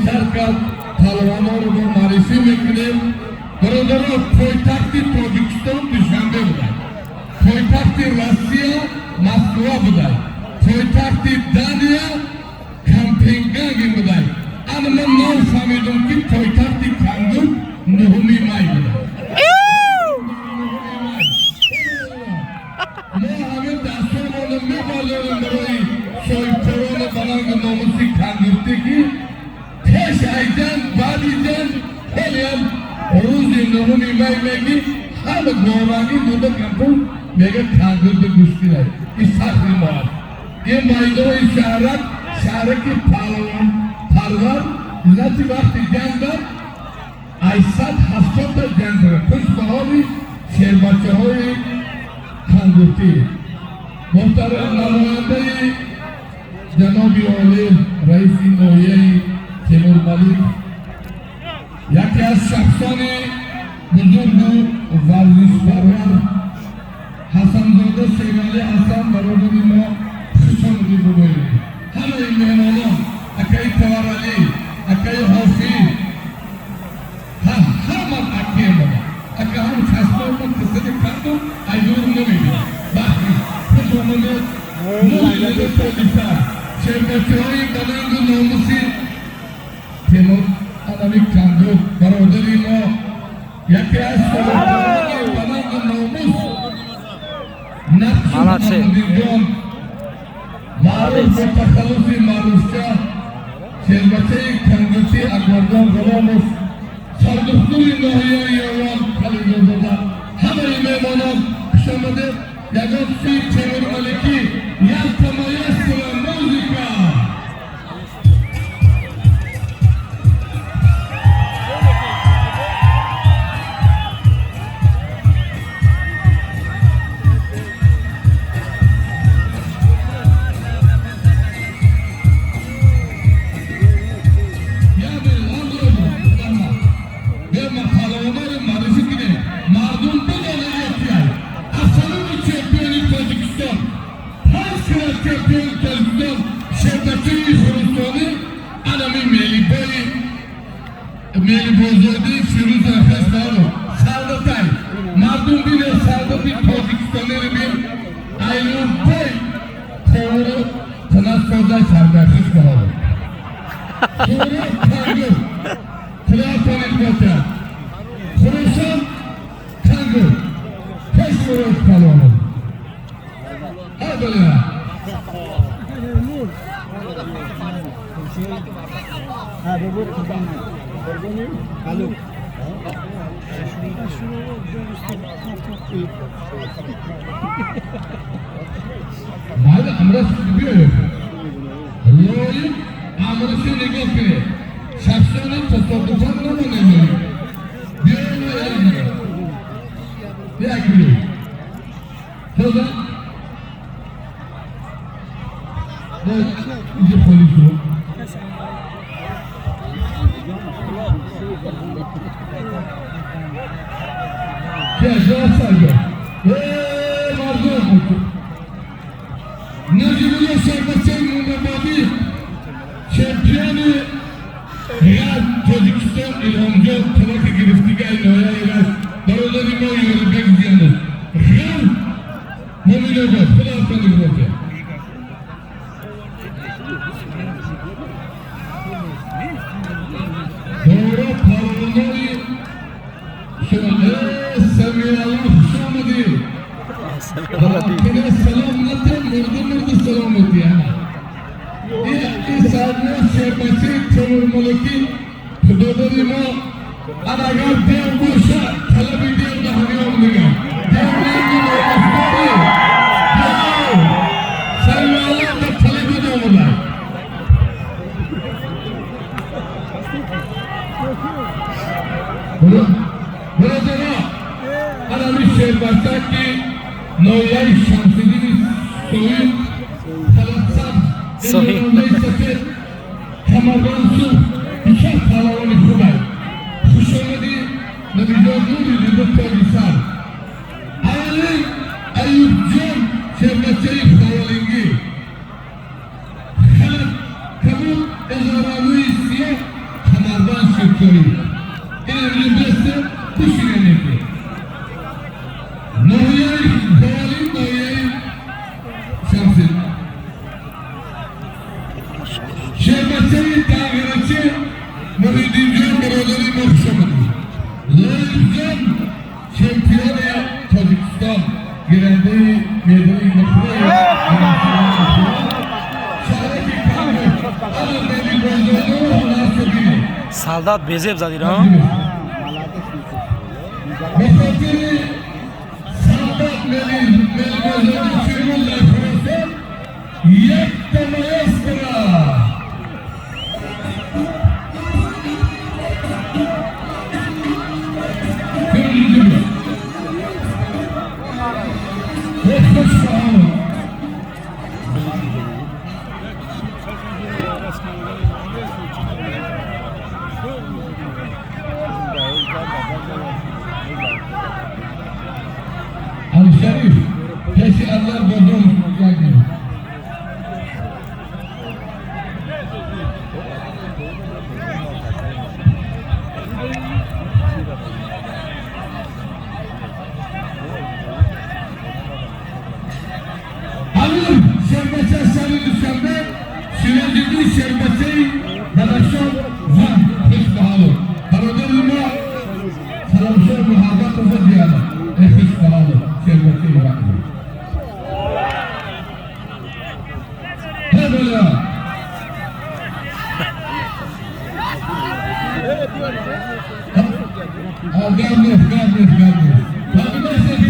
Сар кард, палванонро мо муаррифӣ мекунем. Бародаро, пойтахти Тоҷикистон Душанбе будад, пойтахти Россия Москва будад, пойтахти Дания Копенгаген будад. Ана ман нав фаҳмидум, ки пойтахти Кангур 9-уми май будад. Мо ҳамин дастормонро мебардорем барои соҳибкорони баланду номуси Кангуртӣ, ки пеш айдан, баъди ҷанг, ҳолиам рӯзи 9-уми май меги, ҳама гованги буда кампур мега, Кангурди гӯштинай. Ин фахри мо аст. Ин майдони шаҳрак, шаҳраки паҳлавон парвар. Значит, вақти ҷанг дад, 870-та ҷанг дорад. Хуш ба ҳоли шербачаҳои Кангуртӣ. Муҳтарам намояндаи ҷаноби олӣ, раиси ноҳияи Темурмалик, яке аз шахсони бузургу варзишпарвар, Ҳасанзода Шералӣ Ҳасан, бародари мо, хушомадӣ бигӯем. Ҳамаи меҳмонон, акаи Таваралӣ, акаи Ҳофиз, ҳама акем баба, ака, ҳам чашмома кисади кардум, айдур намебинам. Бахти хуш омадед. Нури тоҷисар, шербачаҳои баланду номуси Темур анами Кангур, бародари мо, яке аз соҳибкорони баланду номус. Молодцы. Нақши маъруф бо тахаллуси маъруфча, шербачаи Кангуртӣ Акбарҷон Ғуломов, сардухтури ноҳияи Ёвон Халилзода, ҳамаи меҳмонон, хушомадед. Ягон си Темурмаликӣ. Ялта маэстро, музыка! Я бир, бема палавонҳоро муаррифӣ кунем, мардум бидонад ёкияй. Абсолютный чемпиони Тоҷикистон, панҷ карат чемпиони Тоҷикистон, шербачаи хурусонӣ, анами мелибои мелибозоди Фирӯз Ахасбаров, солдатай. Мардум бине, солдати тоҷикистониро бин, айлубой ковуру тинасозай сардархиш баҳоро. Сурат Кангур, Худоатонид бошад. Хурусон, Кангур, пеш муроз палвонон. Ҳа. Ha, bu Alo. Майли, амраш биёед. Лоиқ амрашо нигоҳ кунед. Шахсони тасодуфан намонед. Биёед, як гурӯҳ. Тоза. Инҷо холӣ шуд. Ки саргар. Э, мардум. Наҷибулло, шербачаи Мумабодӣ, чемпиони ғарб Тоҷикистон, Илҳомҷон, талаки гирифтигаи ноҳияи Рашт, бародари мо Ёрибек Зиянов. Ғарб, Муминобод, худоатон нигоҳ. Дора палвонои шумо, э, Самиалло, хуш омадӣ. Акина салом натем, мурда мурда салом метиҳ. Ин сармо шербачаи Темурмаликӣ, додари мо, ан агар дев боша, талаби дев да ҳамиём дигар. Дев ранги номусдорӣ. Дев! Самиалло ба талаби омада. Бародаро, анами шербача, ки ноҳияи Шамсиддини Соин, Талатсабз, Соин. сафед, камарбанд сурх, бисёр паҳлавони хубай. Хушомадӣ, Набиҷон Нури дида тоҷисар. Аввалин Аюбҷон, шербачаи Ховалингӣ. Халат кабуд, изораи сиёҳ. Фаридинҷон, бародари мо, хуш омадед. Лоиқҷон, чемпиони Тоҷикистон, гирандаи медали нуқраи шаҳраки Кангурт. Ана мели бозордору ҳунарсо бинед. Солдат безеб задира. Ба хотири солдат мелибозори Фирмон дар Хуросон якта маэстро. Фирмон хуш омад. Алишариф, пеши Анвар бозор як минут. Амир шербача шаҳри Душанбе, Сироҷиддин шербачаи Бадахшон ва хуш ба ҳоло. Бародари мо Саломшоҳ Муҳаббатова Диана. Э, хуш ба ҳоло, шербачаи вақти. Ҳебола. Гап нест, гап нест, гап нест. Фаҳмида шед.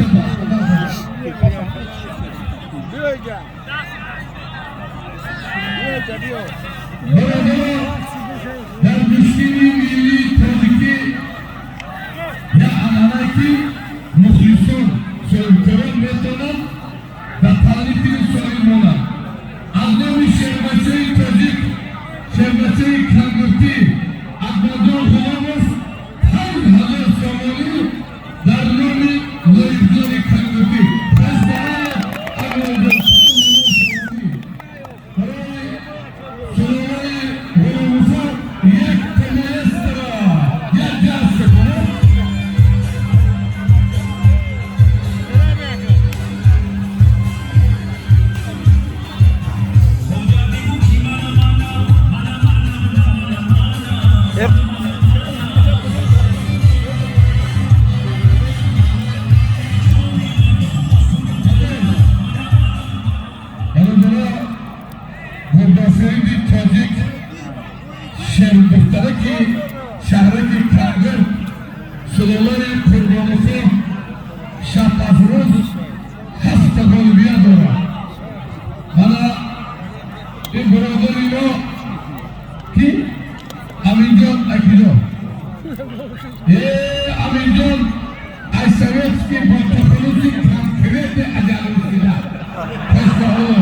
Бародарон, дар гӯштини миллии тоҷикӣ як анъана, ки мухлисон, соҳибкорон метавонанд ба таърифи соҳиб монанд. Аз номи шербачаи тоҷик, шербачаи Кангуртӣ, Акбарҷон Ғуломов 5000 сомонӣ дар номи лоиқҷони Кангуртӣ. Пас Акбарҷон барои сулолаи Ғуломовҳо як маэстро, як даст кунад. Бародаро, гурдофариди тоҷик, шердухтараки шаҳраки Кангурт, сулолаи Қурбоновҳо, Шабафрӯз ҳафта ғолибият дорад. Мана ин бародари мо ки Аминҷон акиҷон, э Аминҷон аз советский бо тахаллуси конкретный аҷалрасида. Пешбаҳоло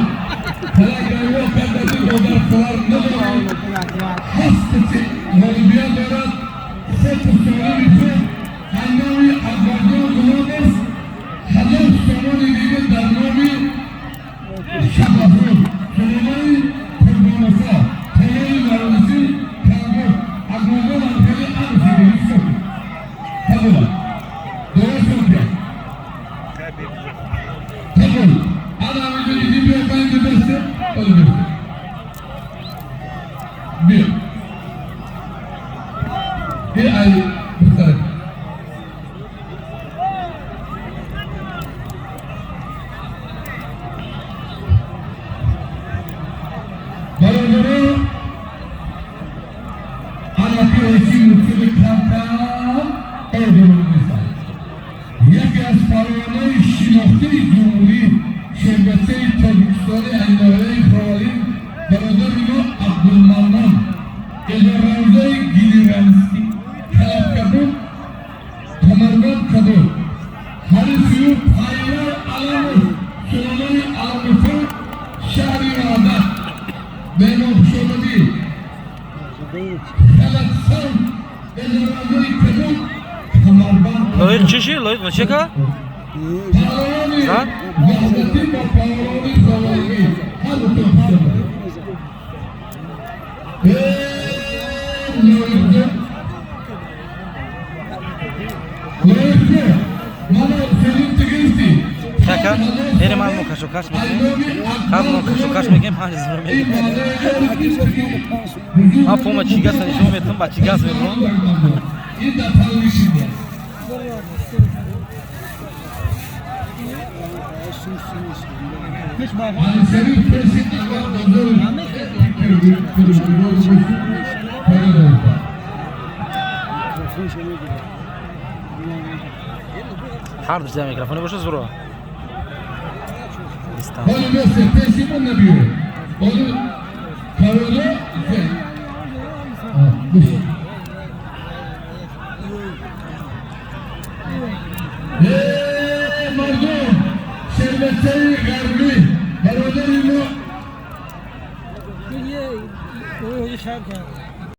талакдариё кардади додар хоҳар надорад, ҳафтати ғолибият дорад. Сету солими худ ҳангоми Акбарҷон Ғуломов 1000 сомони дига дар номи Шабафрӯз, сулолаи Қурбоновҳо, толори варзиши Кангурт, Акбарҷон Анхели арзиги. Қабула дуо шукр, қабул. Ана ҳаминҷо иди, биё байни бесте, оли бесте, биё. И ай духтарак. Бародаро, анаки очи муқими камкам ордуро нестанд. Яке аз парвонаи шинохтаи ҷумҳурӣ, шербачаи тоҷикистони айноҳияи Ховалин, бародари мо Абдулманнон эзоравзаи генералистӣ Талабкабуд, камарбанд кадуд, ҳарифию Пайвар Аламов, сулолаи Аламовҳо, шаҳри Ваҳдат. Меҳмон, хушомадӣ. Халатсан эзоравзаи кадуд, камарбанд. Лоиқ чиши? Лоиқ чека? Паҳлавони Зан? Ваҳдатӣ бо паҳлавони Ховалинӣ, ҳар дутон хушомадед. Э, Лоиқҷон, Лоиқҷон, мана филм тигирифтӣ. Така. Ка мерем, мо кашокаш мекунем, қабл мо кашокаш мекунем, 5000 мегирем. Ман пома чӣ гас нишон метам, ба чӣ гас мебурам. این در پالویشی. سری پرسی Ҳар ду микрофоне боша зуро. Ҳоли مثل пешимон набиё. ҳоли кародо. Мардум, шербачаи ғарбӣ, бародари мо.